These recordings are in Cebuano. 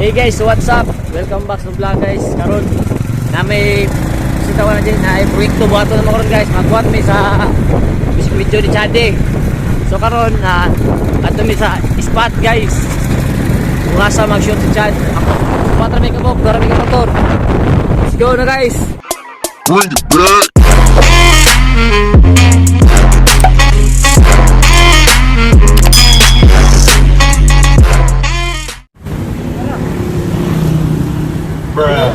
Hey guys, what's up? Welcome back sa vlog, guys. Karon na may bisita na din na ay proyekto buhaton na karon, guys. Magbuhat mi sa music video ni Chade. So karon na adto mi sa spot, guys. Kung asa mag-shoot si Chad. Ako, buhat ra mi kabok, dara mi ka motor. Let's go na, guys. Bring it back. Bruh.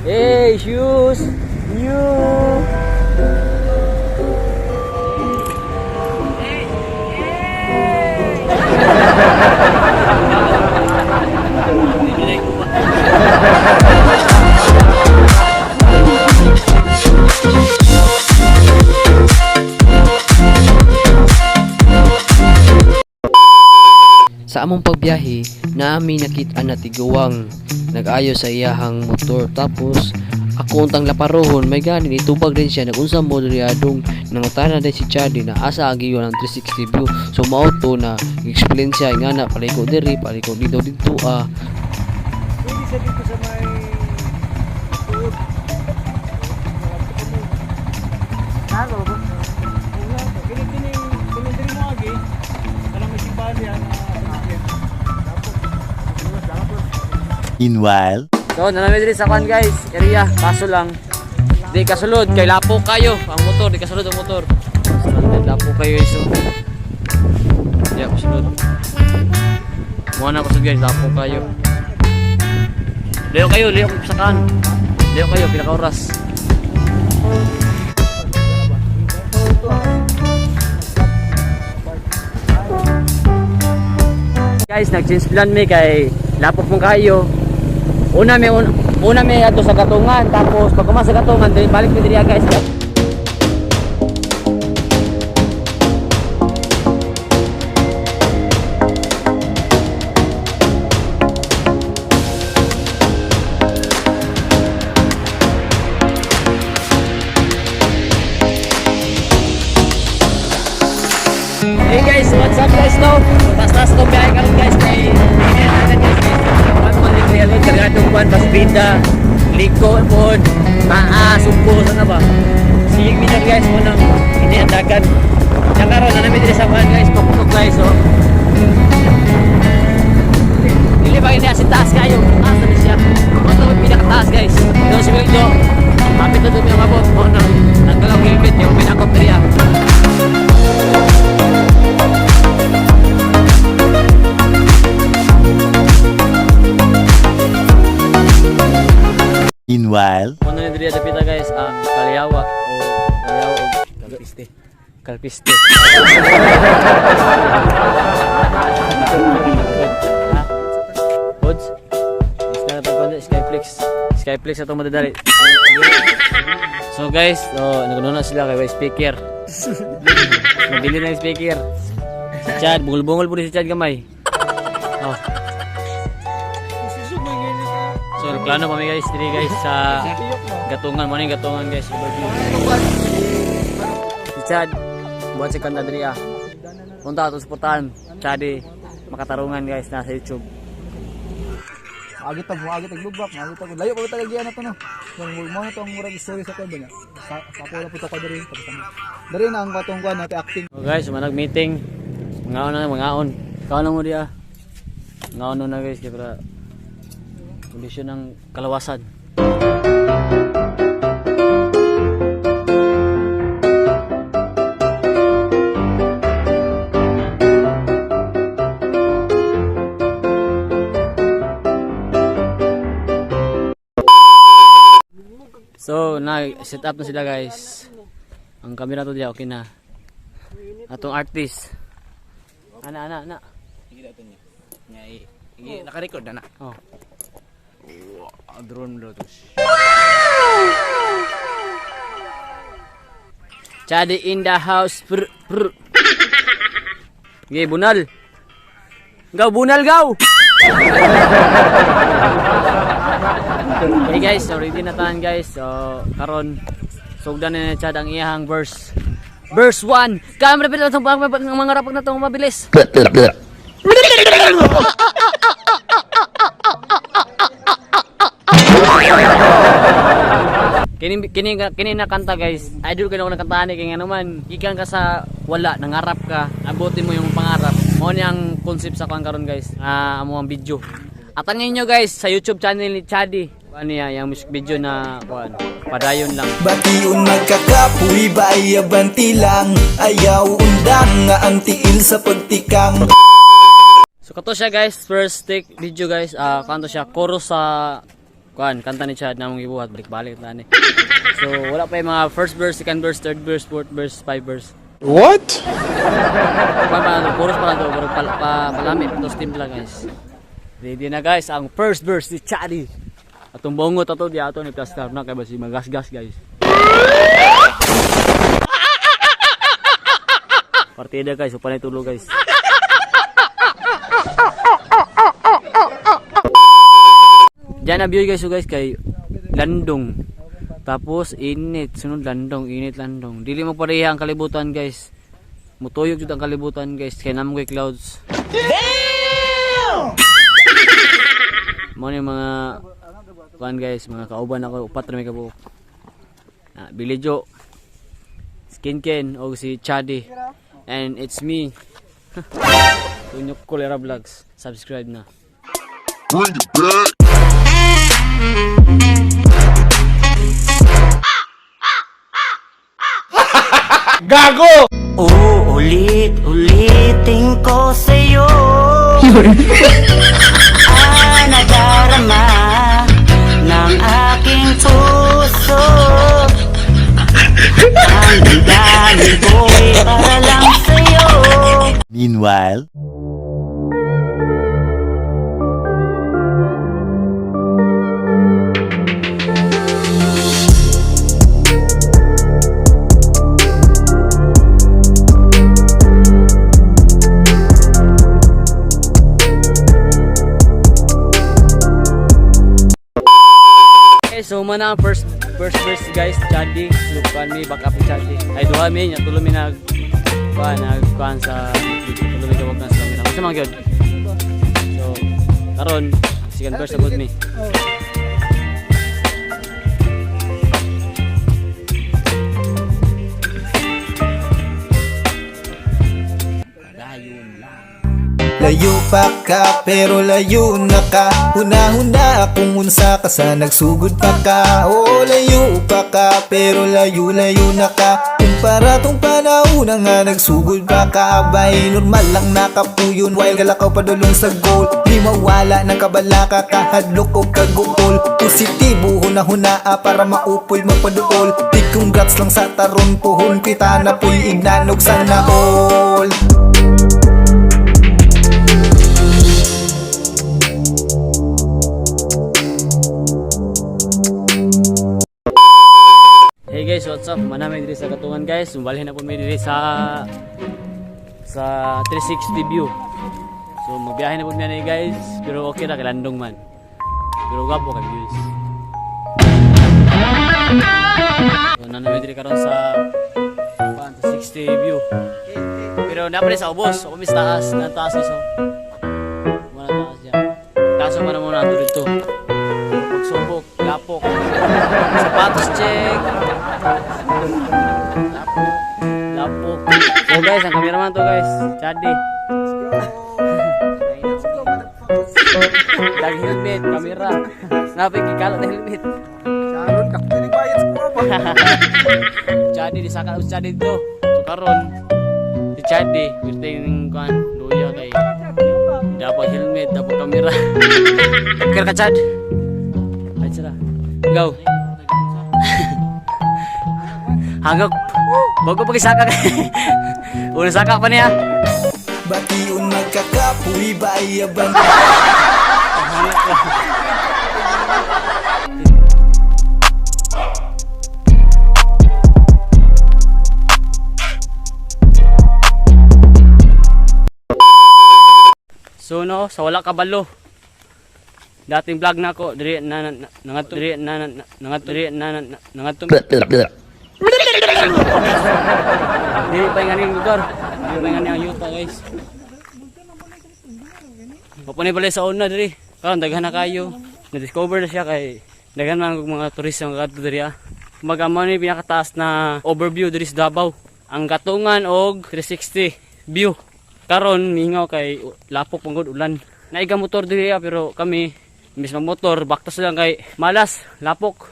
Hey, shoes! New! Sa among pagbiyahe, naami nakita na tiguang nag-ayo sa iyahang motor, tapos ako untang laparohon may gani itubag din siya nagunsa mo diri adong nangutana din si Chadi na asa agiyon ang 360 view. So mao to na explain siya nga na paliko diri, paliko dito dito ah. Pwede siya dito sa may tuod. Nalo ba? Kini kini kini diri mo agi. Kanang may simbahan diya na tapos. Meanwhile. So, nanami diri sa kwan, guys, area, kaso lang di kasulod kay lapo kayo ang motor, di kasulod ang motor. Stranded, lapo kayo, guys. So. Di ako sulod. Muna na ako sulod, guys, lapo kayo. Layo kayo, layo kayo sa kan. Layo kayo, pila ka oras. Guys, nag-change plan mi kay lapok mong kayo. Una may adto sa Gatungan, tapos pag kumas sa Gatungan, dili balik mi diri, guys. Hey guys, what's up, guys, no? Taas-taas itong biyahe karon, guys, kay guys, kwan mo ni Real kargadong kwan pasbida, liko pod, taas, sumpo sana ba? Sige minor, guys, mo nang ini ang dagan. Yang karon na namin diri sa kwan, guys, paputok, guys, oh. Dili ba ini asin taas kayo? Taas na siya. Mo to pinakataas, guys. Doon si Wildo. Kapit na doon yung mabot mo nang nanggal ang helmet kay pinakop diri ah. Meanwhile. Muna ni diri dapita, guys, ah, Kalyawa o Kalyawa o Kalpiste. Kalpiste. Ha? Pods? Isda na pagpanda, Skyflex. Skyflex atong madadali. So guys, oh, nagununa sila kay speaker. Nabili na yung speaker. Si Chad, bungol-bungol po rin si Chad gamay. Oh. So, plano kami, guys, diri, guys, sa Gatungan, mo na yung Gatungan, guys, overview. Si Chad, buhat si Kanda diri ah. Punta ato suportahan, Chad makatarungan, guys, nasa YouTube. Agit tag mo, agit tag lubak, agit tag. Layo pa talaga yan na to no. Yung mo na to ang murag story sa kwan ba niya. Sa ako na puto ko diri tapos ano. Diri na ang katong kwan natin acting. So guys, manag meeting. Mangaon na, mangaon. Kaon lang mo diya. Mangaon na, guys, kay para kondisyon ng kalawasan. So, na set up na sila, guys. Ang camera to diya okay na. Atong artist. Ana, ana, ana. Naka-record na na. Oh. Drone daw to. Chadi in the house. Prr, prr. Ge, bunal. Gaw, bunal, gaw. Hey guys, so ready na tahan guys. So karon sugdan na ni Chad ang iyahang verse. Verse 1. Kaya mo na itong mga rapag na itong mabilis. Kini kini kini na kanta guys. Idol ko na ako ng kantahan eh kay nga naman gikan ka sa wala, nangarap ka, abutin mo yung pangarap. Mao ni ang concept sa kuan karon guys. Ah, amo ang video. At ang inyo guys sa YouTube channel ni Chadi. Ano niya, yung music video na kuan, padayon lang. Bation magkakapoy ba abanti lang. Ayaw undang nga ang tiil sa pagtikang. So kato siya guys, first take video guys. Ah, kanto siya chorus sa kuan, kanta ni Chad namong gibuhat balik-balik ta ni. So wala pa yung mga first verse, second verse, third verse, fourth verse, five verse. What? Pa, pa, chorus pa lang to, pero palami, tapos timpla guys. Ready na guys, ang first verse ni Chadi. Atong bongo tato di ato ni plaster na kay basi magasgas guys. Partida guys, upanay tulo guys. Diyan na view guys, so guys kay landong. Tapos init, sunod landong, init landong. Dili mo pareha ang kalibutan guys. Mutuyog jud ang kalibutan guys kay namong kay clouds. Damn! Mo ni mga kuan guys, mga kauban ako, upat ra may kabuok. Na Billy Joe, Skin Ken og si Chadi. And it's me. Tunyok Cholera Vlogs. Subscribe na. Bring it back. Uulit-ulitin ko sa'yo. Ah, nadarama ng aking puso. Ang damdamin ko'y para lang sa'yo. Meanwhile, Okay, so mana ang first first verse guys, Chadi. So kuan mi back up ni Chadi. Ay duha mi nya tulo mi nag kuan nag kuan sa tulo mi gawag na sa camera. Unsa man gyud? So karon second verse na gud mi. Layo pa ka pero layo na ka. Huna-huna kung unsa ka sa nagsugod pa ka. Oo, layo pa ka pero layo-layo na ka. Kumpara tong panahon nga nagsugod pa ka. Abay normal lang nakapuyon while galakaw padulong sa goal. Di mawala ng kabalaka kahadlok o kaguol. Positibo huna-huna para maupoy magpaduol. Di congrats lang sa taron puhon kita na puy ignanog sana all. Hey guys, what's up? Manami diri sa Katungan guys. Mubalhin na po mi diri sa 360 view. So magbiyahe na po mi ani guys, pero okay ra kay landong man. Pero gwapo kay views. So nanami diri karon sa kuan, sa 60 view. Pero na sa ubos, ako mis taas, na taas iso. Wala taas diyan. Kaso man mo na dito. Pagsubok, lapok. Sapatos check. Lapok. Lapok. So guys, ang cameraman to guys, Chadi. Dag helmet, kamera. Napay kikalo na helmet. Sharon, kakto ni bayad sa kuha ba? Chadi di saka sa Chadi dito. So karon si Chadi, wirte yung kuan, luya kay dapat helmet, dapat kamera. Kira ka Chad. Ay sila. Go. Hanggang bago pa kisaka ka. Una saka pa niya. Bation magkakapoy ba abanti. So no, sa wala kabalo. Dating vlog na ako diri na nangadto diri na nangadto diri na nangadto. Dili pa nga ning lugar. Dili pa nga ning ang yuta, guys. Mapunay pala sa una diri. Karon daghan na kayo. Na-discover na siya kay daghan man og mga turista nga kadto diri ah. Kumbaga mao ni pinakataas na overview diri sa Davao. Ang katungan og 360 view. Karon mingaw kay lapok pangod ulan. Naiga motor diri ah, pero kami imbis motor baktas lang kay malas, lapok.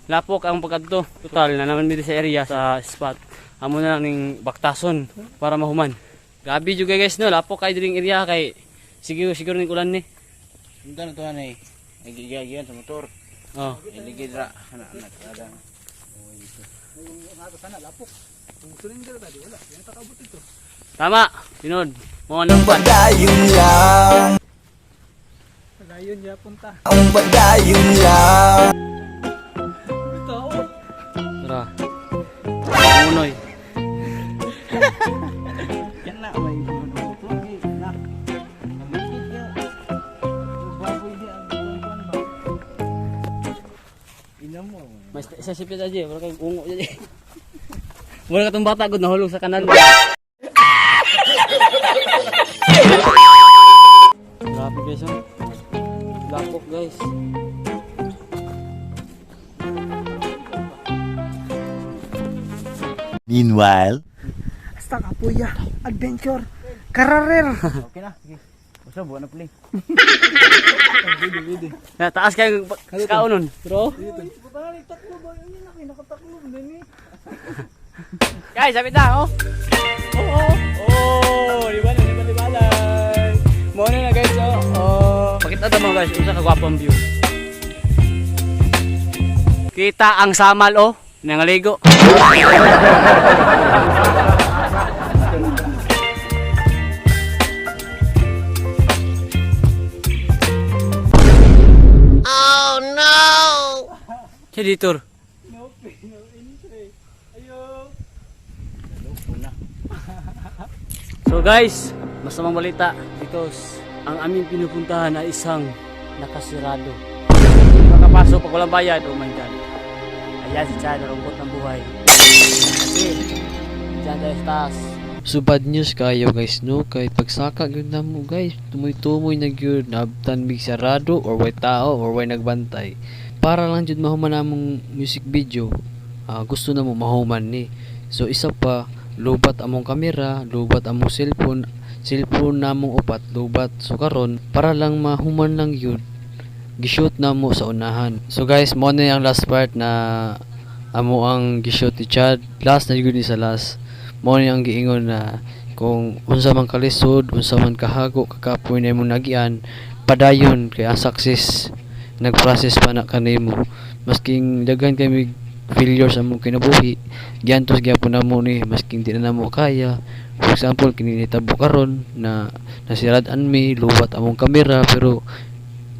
Lapok ang pagkadto. Total na naman mi sa area sa spot. Amo na lang ning baktason para mahuman. Grabe jud guys no, lapok kay diring area kay sige siguro ning ulan ni. Unta na to ani. Nagigiyagiyan sa motor. Oh. Iligid ra ana ana kada. Tama, tinod. Mo nang pan. Padayon lang. Padayon ya punta. Ang padayon lang. Tara. Unoy. Yan na may motor gi na. Malikid ya. Baboy di ang kuan ba. Ina mo. Mas isa sipit aja, wala kay ungo aja. Wala katong bata gud nahulog sa kanal. Grabe guys, oh. Lapok guys. Meanwhile. Basta kapuya. Adventure. Kararer. Okay na. Sige. Usa buwan na play. Na taas kayo kaon nun. Bro. Guys, sabi na, oh. Oh, oh. Oh, di ba na, di ba, di ba lang. Mo na na guys, oh. Oh. Pakita ta mo guys, unsa ka gwapo ang view. Kita ang samal, oh. Nangaligo. Siya dito. So guys, masamang balita because ang aming pinupuntahan ay isang nakasirado. Hindi makapasok pag walang bayad. Oh my God. Ayan si Chad, nalungkot ng buhay. Kasi, dyan tayo sa taas. So bad news kayo guys no, kay pagsaka gyud na mo guys, tumoy-tumoy na gyud naabtan mig sarado or way tao or way nagbantay. Para lang jud mahuman among music video, gusto na mo mahuman ni. So isa pa, lubat among kamera, lubat among cellphone, cellphone namong upat lubat. So karon para lang mahuman lang gyud, gishoot na mo sa unahan. So guys, mo na ang last part na amo ang gishoot ni Chad. Last na gyud ni sa last. Mo ni ang giingon na kung unsa man kalisod, unsa man kahago, kakapoy na imong nagian, padayon kay ang success nagprocess pa na kanimo. Masking daghan kay mig failure sa among kinabuhi, giantos gyapon namo ni masking di na namo kaya. For example, kini nitabo karon na nasirad-an mi, luwat among kamera pero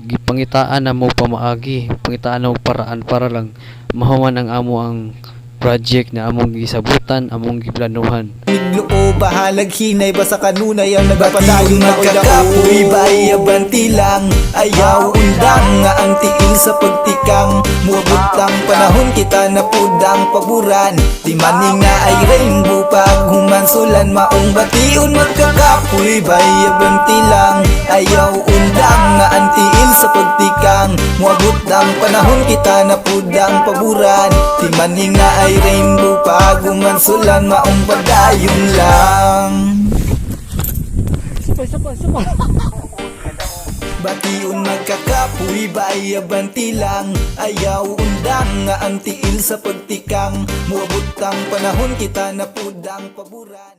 gipangitaan na mo pamaagi, pangitaan na mo paraan para lang mahuman ang amo ang project na among gisabutan, among giplanuhan. Nigluo bahalag hinay basta kanunay ang nagpapadayon na Magkakapoy bay abanti lang ayaw undang nga ang tiil sa pagtikang muabot ang panahon kita na pudang paburan di maning na ay rainbow pag humansulan maong bation magkakapoy bay abanti lang ayaw undang nga ang tiil sa pagtikang muabot ang panahon kita na pudang paburan di maning na ay rainbow pag humansulan maong padayon lang. Bation magkakapoy bay abanti lang ayaw undang nga ang tiil sa pagtikang muabot ang panahon kita na pudang paburan.